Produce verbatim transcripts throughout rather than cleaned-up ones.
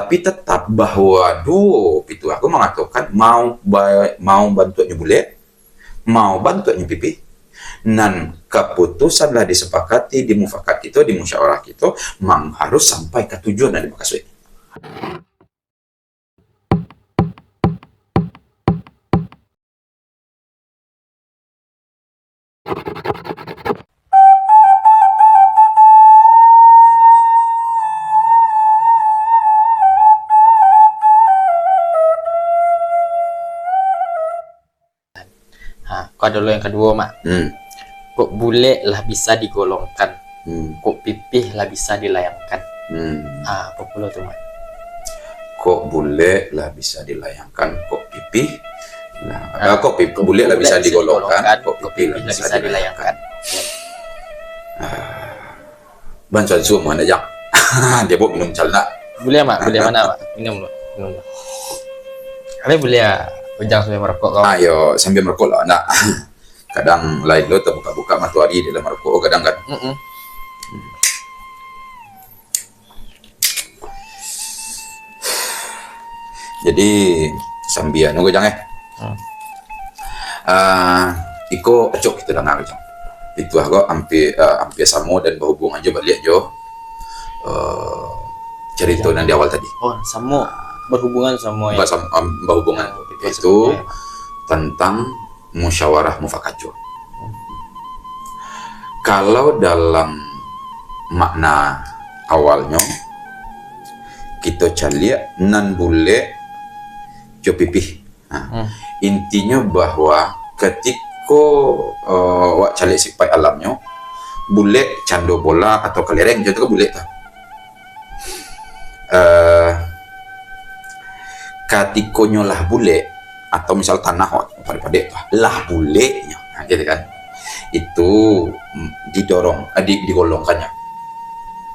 Tapi tetap bahwa duo pituah ko mangatokan mau ba-, mau bantuaknyo bulek, mau bantuaknyo pipih, nan kaputusan lah disepakati di mufakat kito, di musyawarah kito, mang harus sampai ka tujuan nan dimakasuik. Ha, ko ado lo yang kaduo, Mak. Hmm. Kok bulek lah bisa digolongkan, Hmm. kok pipih lah bisa dilayangkan. Hmm. Ha, apo pulo tu, Mak? Kok bulek lah bisa dilayangkan, kok pipih lah, Ah, ah, kok pip-, kok bulek lah bulek bisa bisa digolongkan, digolongkan, kok kok pipih lah pipih lah bisa bisa dilayangkan. dilayangkan. Ya. Ah. Bantuan suo mah nak, Jang. Dia buek minum cak nak. Buliah, Mak? Buliah bana, Mak? Minum dulu. Minum dulu. Kali buliah, Ujang sambil marokok kau. Ah, yo, sambil marokok lah, nak. Kadang lain lo tabuka-buka matoari di dalam marokok, kadang kan. Mm-mm. Jadi, sambil anu ko, Jang, eh. Hmm. Ah, iko acok kito danga, Jang. Pituah ko ampia, ah, ampia samo dan bahubungan jo baliak jo, eh, carito Jang. nan di awal tadi. Oh, samo. Ah. Berhubungan samo yang Basam-, am, bahubungan. yang pituah Itu sebelumnya, ya. tentang musyawarah mufakat juo. Kalau dalam makna awalnyo, kito caliak nan bulek jo pipih. Nah, Hmm. intinyo bahwa katiko, eh, awak caliak sipaik alamnyo, bulek cando bola atau kalereng, contoh kan bulek tu. Eh, katikonyo lah bulek, atau misal tanah, wak, padek-padek tu, lah buleknyo, nah, gitu kan. Itu, mm, didorong, eh, di-, digolongkannyo.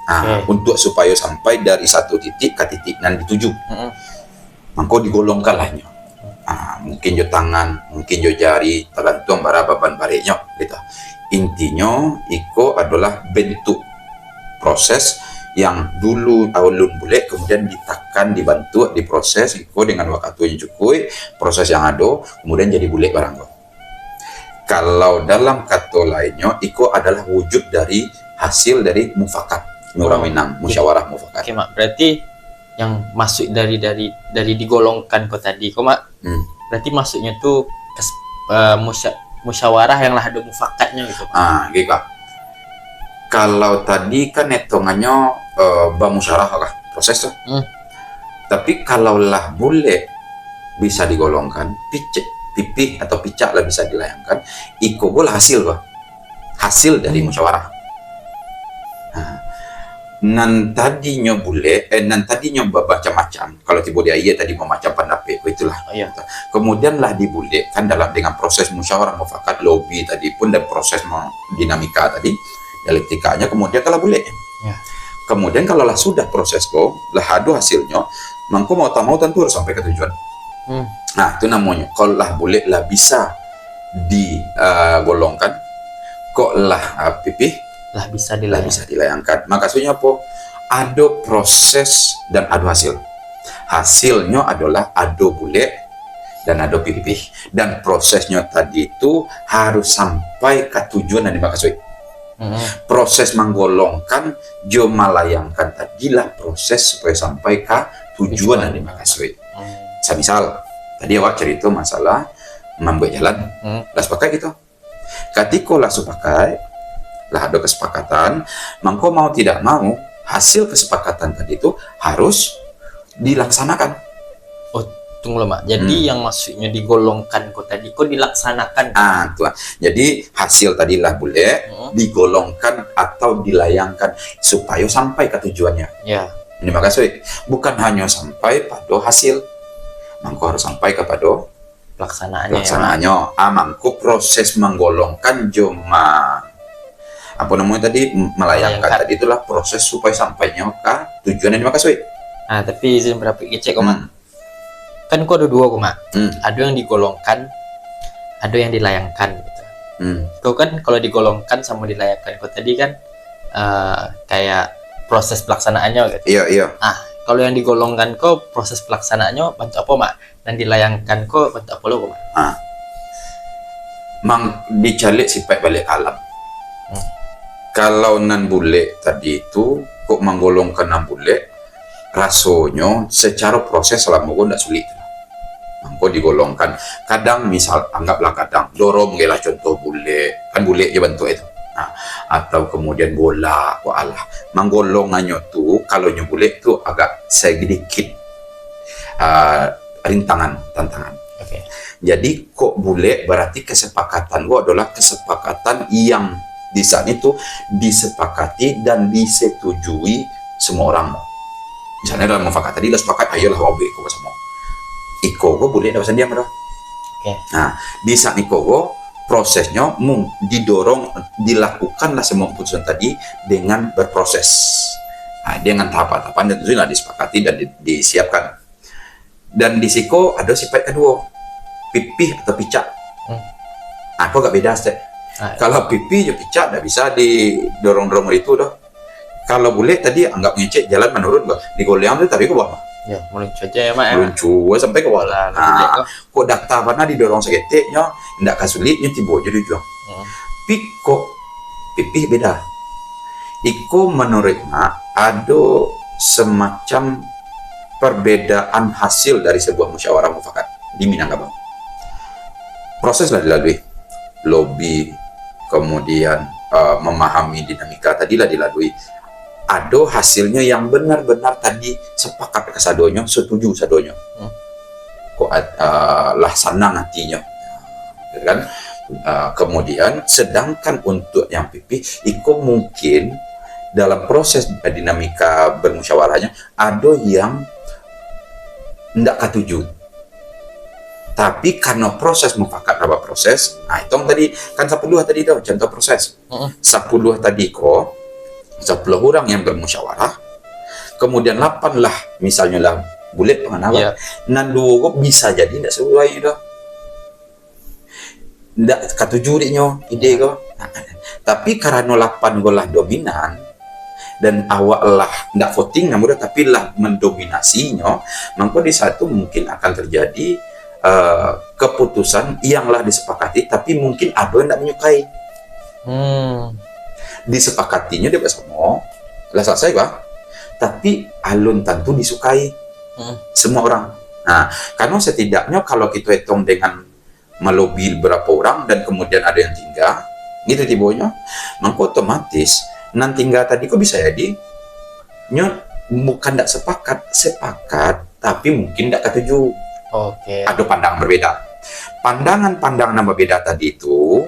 Ah, Oke. untuk supayo sampai dari satu titik ka titik nan dituju. Mm-mm. Mangko digolongkanlah nyo. Ah, mungkin jo tangan, mungkin jo jari, tagantuang bara baban bareknyo, gitu. Intinyo, iko adolah bentuk proses yang dulu alun bulek, kemudian ditakan, dibantuak, diproses, iko dengan wakatu yang cukuik, proses yang ado, kemudian jadi bulek barang ko. Kalau dalam kato lainnyo, iko adalah wujud dari hasil dari mufakat. Urang Oh, Minang, jadi musyawarah mufakat. Oke, Mak. Berarti yang maksud dari, dari, dari digolongkan ko tadi ko, Mak, Hmm. berarti maksudnyo tu kes-, eh, musya-, musyawarah yang lah ado mufakatnyo gitu, Mak? Ah, gitu. Kalau tadi kan etongannyo, eh, bamusyawarah kah proses tu. Hmm. Tapi kalau lah bulek bisa digolongkan, picek, pipih atau picak lah bisa dilayangkan, iko bolah hasil bah. Hasil dari Hmm. musyawarah. Nah, nan tadinyo bulek, eh, nan tadinyo ba-, macam-macam. Kalau tibo di aia tadi mamacam pandapek, oh, itulah. Oh, iya. Kemudian lah dibulekkan dalam, dengan proses musyawarah mufakat, lobby tadi pun dan proses mo-, dinamika tadi, dialektikanya, kemudian kalau bulek. Ya. Kemudian kalau lah sudah proses ko, lah ado hasilnyo, mangko mau tak mau tantu harus sampai ke tujuan. Hmm. Nah, itu namonyo, kalau lah bulek lah bisa di, eh, golongkan, kok lah, eh, pipih Lah bisa lah dilayangkan. bisa dilayangkan. Makasudnyo apo? Ado proses dan ado hasil. Hasilnyo adolah ado bulek dan ado pipih. Dan prosesnyo tadi tu harus sampai ka tujuan yang dimakasuik. Mm-mm. Proses manggolongkan jo malayangkan tadilah proses supaya sampai ka tujuan Tujuan. yang dimakasuik. Mm. Samisal, tadi awak carito masalah mambuek jalan. Mm. Lah sapakat kito. Katiko lah sapakat, lah ado kasapakatan, mangko mau tidak mau, hasil kasapakatan tadi tu harus dilaksanakan. Oh, tunggu lah, Mak. Jadi, Hmm. yang maksudnyo digolongkan ko tadi ko dilaksanakan? Ah, tu lah. Jadi, hasil tadi lah bulek, Hmm. digolongkan atau dilayangkan supayo sampai ka tujuannya. Ya. Ini makasudnyo, bukan hanyo sampai pado hasil, mangko harus sampai kapado Pelaksanaannya, ya, Mak. pelaksanaannya. Ah, mangko proses manggolongkan jo ma-, apo namonyo tadi, m-, malayangkan Malayangkan. tadi itulah proses supayo sampainyo ka tujuan yang dimakasuik. Ah, tapi izin pandapek kecek ko, Mak. Hmm. Kan ko ado duo ko, Mak. Hmm. Ado yang digolongkan, ado yang dilayangkan, gitu. Hmm. Ko kan kalau digolongkan samo dilayangkan ko tadi kan, eh, kayak proses pelaksanaannya, gitu. Iya, iya. Ah, Kalau yang digolongkan ko, proses pelaksanaanyo bantuak apo, Mak? Nan dilayangkan ko bantuak apo lo ko, Mak? Ha. Mang, dicaliak sipaik baliak ka alam. Hmm. Kalau nan bulek tadi tu, kok manggolongkan nan bulek, rasonyo secara proses salamo ko ndak sulik. Mangko digolongkan. Kadang misal, anggaplah kadang, dorong je lah contoh bulek. Kan bulek je bantuak itu. Nah, atau kemudian bola, ko alah. Manggolongannyo tu, kalau nyo bulek tu agak sedikit, ah, rintangan, tantangan. Oke. Jadi, kok bulek, berarti kesepakatan ko adalah kesepakatan yang di saat itu disepakati dan disetujui semua orang. Misalnya dalam mufakat tadi lah sepakat, "Ayolah, wabik ko bersama." Iko ko bulek ndak basandiang dah. Oke. Nah, di saat iko ko prosesnyo mung-, didorong, dilakukanlah semua keputusan tadi dengan berproses. Nah, dengan tahapan-tahapan dan tentunya disepakati dan di-, disiapkan. Dan di siko ado sipaik kaduo, pipih atau picak. Hmm. Nah, ko agak beda, Ustaz. Ah. Kalau pipih jo picak ndak bisa didorong-dorong itu doh. Kalau bulek tadi anggap ngecek jalan manurun bah. Di goleang tu tadi ke bawah. Ya, meluncur aja ya, Mak, ya. Meluncur sampai ke bawah. Lah, lah, bulek tu. Kok data bana didorong saketeknyo, ndak ka suliknyo tibo je di ujuang. Hmm. Tapi kok pipih beda. Iko menurut Mak, ado semacam perbedaan hasil dari sebuah musyawarah mufakat di Minangkabau. Proses lah dilalui, lobi, kemudian, eh, memahami dinamika tadi lah dilalui. Ado hasilnyo yang benar-benar tadi sepakat kasadonyo, setuju sadonyo. Hmm. Kok, eh, lah sanang hatinyo. Kan? Eh, kemudian, sedangkan untuk yang pipih, iko mungkin dalam proses dinamika bermusyawarahnya, ado yang ndak katuju. Tapi karena proses mufakat lah baproses, nah, itu tadi kan sapuluah tadi tu, contoh proses. Heeh. Sapuluah tadi ko, sapuluah urang yang bermusyawarah, kemudian lapan lah, misalnyo lah, bulek pangan awak, iya, nan duo ko bisa jadi ndak sasuai doh. Ndak katuju dek nyo ide ko. Tapi karano lapan ko lah dominan, dan awak lah ndak voting namo doh, tapi lah mendominasinyo, mangko di saat tu mungkin akan terjadi, eh, keputusan yang lah disepakati, tapi mungkin ado yang ndak menyukai. Hmm. Disepakatinyo dek basamo, lah selesai bah. Tapi alun tantu disukai, hmm, semua orang. Nah, karena setidaknya kalau kita hitung dengan melobi berapa orang dan kemudian ada yang tinggal, gitu tibonyo, mangko otomatis nan tinggal tadi ko bisa jadi nyo bukan ndak sepakat, sepakat, tapi mungkin ndak katuju. Oke. Ada pandangan berbeda. Pandangan-pandangan yang berbeda tadi itu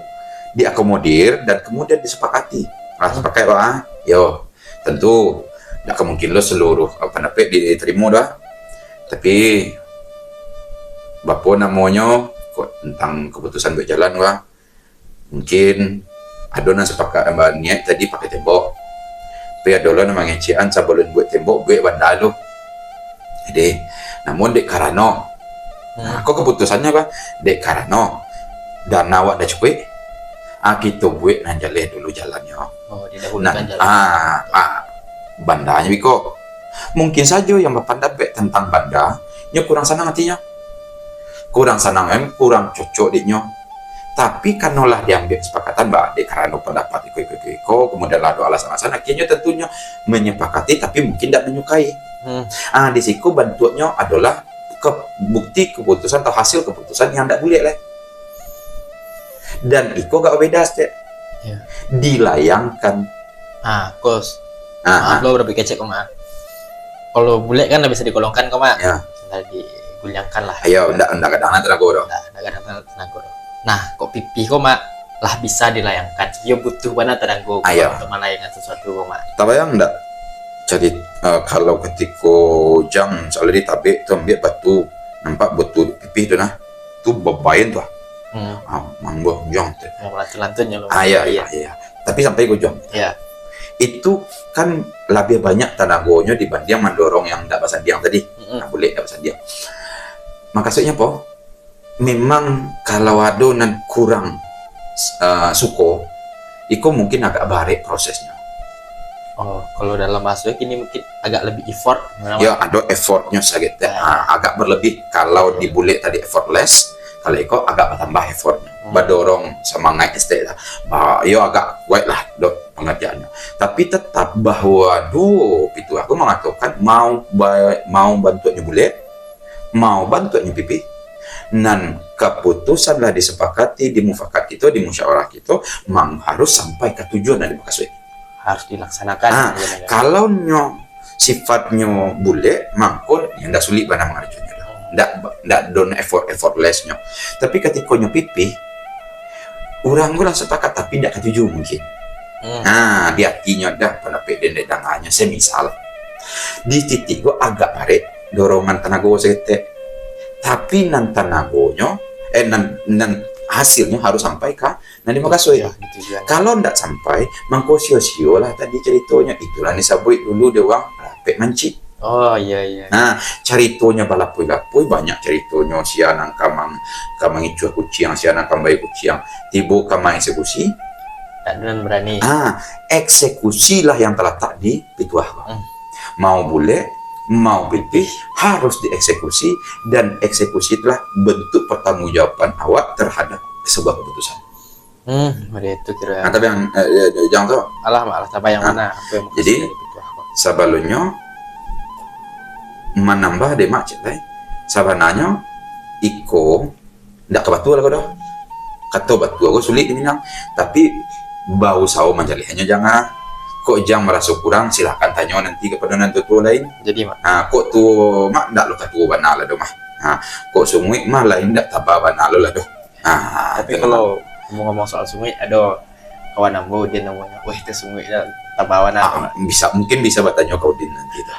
diakomodir dan kemudian disepakati. Nah, hmm, sepakat, Pak, ah? Yo, tentu, ndak ka mungkin lo seluruh, eh, pandapek diterimo doh. Tapi, bapo namonyo, kok tentang keputusan buek jalan ko, mungkin ado nan sepakat, eh, niat tadi pakai tembok. Tapi ado lo nan mangecekan sabalun buek tembok, buek banda lo. Jadi, namun dek karano, hmm, nah, ko keputusannyo ko, dek karano dana awak ndak cukuik, ah, kito buek nan jaleh dulu jalannyo. Oh, didahulukan jalan. Nah, ah, ah, bandanyo iko. Mungkin sajo yang bapandapek tantang banda, nyo kurang sanang atinyo. Kurang sanang, em, kurang cocok dek nyo. Tapi, karano lah diambiak kesepakatan, bah, dek karano pandapat iko, iko, iko, iko, kemudian lah ado alasan-alasan, akhirnyo tentunyo menyepakati, tapi mungkin ndak menyukai. Hmm. Ah, di siko bantuaknyo adolah ke-, bukti keputusan atau hasil keputusan yang ndak bulek lah. Dan iko agak beda, Ustaz. Ya. Dilayangkan. Ah, kos. Ah, maaf ah. Lo, berapa kecek ko, Mak. Kalau bulek kan lah bisa digolongkan ko, Mak. Ya. Lah diguliangkan lah. Ayo, ndak, ndak gadang lah tanago doh. Ndak, ndak gadang tanago doh. Nah, kok pipih ko, Mak, lah bisa dilayangkan. Yo butuh bana tanago ko, ayo, Mak, untuk malayangkan sesuatu ko, Mak. Tabayang ndak? Jadi, eh, kalau ketiko jang, misalnya ditabek tu, ambiak batu, nampak batu pipih tu nah. Tu babain tu ah. Hmm. Ah, manggo jang tu. Yang lantun-lantunnyo lo. Ah, iya, iya, iya. Tapi sampai ke ujung. Iya. Itu kan lebih banyak tanagonyo dibanding mandorong yang ndak basandiang tadi. Mm-mm. Nah, bulek ndak basandiang. Maksudnya apa? Memang kalau ado nan kurang, eh, suko, iko mungkin agak barek prosesnyo. Oh, kalau dalam bahaso kini mungkin agak lebih effort. Ya, ado effortnyo saketek. Ah. Ha, agak berlebih. Kalau di bulek tadi effortless, kalau iko agak bertambah effortnyo. Hmm. Badorong semangat estek lah. Ba, yo agak kuat lah dok pengertiannyo. Tapi tetap bahwa duo pituah ko mengatakan mau ba, mau bantuaknyo bulek, mau bantuaknyo pipih, nan kaputusan lah disepakati, dimufakat kito, dimusyawarah kito, mang harus sampai ka tujuan nan dimakasuik. Harus dilaksanakan. Ah, Gitu, ya. Kalau nyo sifatnyo bulek, mangko ndak sulik bana mangarajonyo doh. Ndak ndak don effort effortlessnyo. Tapi katiko nyo pipih, urang ko lah sepakat tapi ndak katuju mungkin. Hmm. Nah, di atinyo dah pandapek den dek danganyo. Semisal di titik ko agak barek dorongan tanago saketek. Tapi nan tanagonyo, eh nan nan hasilnyo harus sampai ka nan dimakasuik. Ya, gitu juga. Kalau ndak sampai, mangko sio-sio lah tadi caritonyo. Itulah disabuik dulu dek urang rapek mancik. Oh, iya, iya. Nah, caritonyo balapui-lapui, banyak caritonyo, sia nan ka mang, ka mangicuah kuciang, sia nan ka mambayia kuciang. Tibo ka maeksekusi, Tak ada nan berani. ah, eksekusilah yang terletak di pituah ko. Hmm. Mau bulek, mau pipih, harus dieksekusi, dan eksekusi itulah bentuk pertanggungjawaban awak terhadap sebuah keputusan. Hmm, pada itu kira. Nah, tapi yang eh, eh, jangan tu, Alah, malah tak payah Ah. mana. Apa yang mau Jadi, kasih dari pituah ko? Sabalumnyo manambah dek mak cek lai. Sabananyo iko ndak ka batua lah ko doh. Kato batua ko sulik di Minang. Tapi bausaho mancaliaknyo jangan. Kok jang maraso kurang, silahkan tanyo nanti kapado nan tuo-tuo lain. Jadi, Mak. Ha, kok tuo mak ndak lo ka tuo bana lah doh mah. Ha, kok sunguik mah lain ndak taba bana lo lah doh. Ha, Tapi itu kalau ngomong-ngomong soal sunguik, ada kawan ambo dia namonyo, "Weh, itu sunguik dah tabawan Ah, lah." bisa, mungkin bisa batanyo ka Udin nanti tu.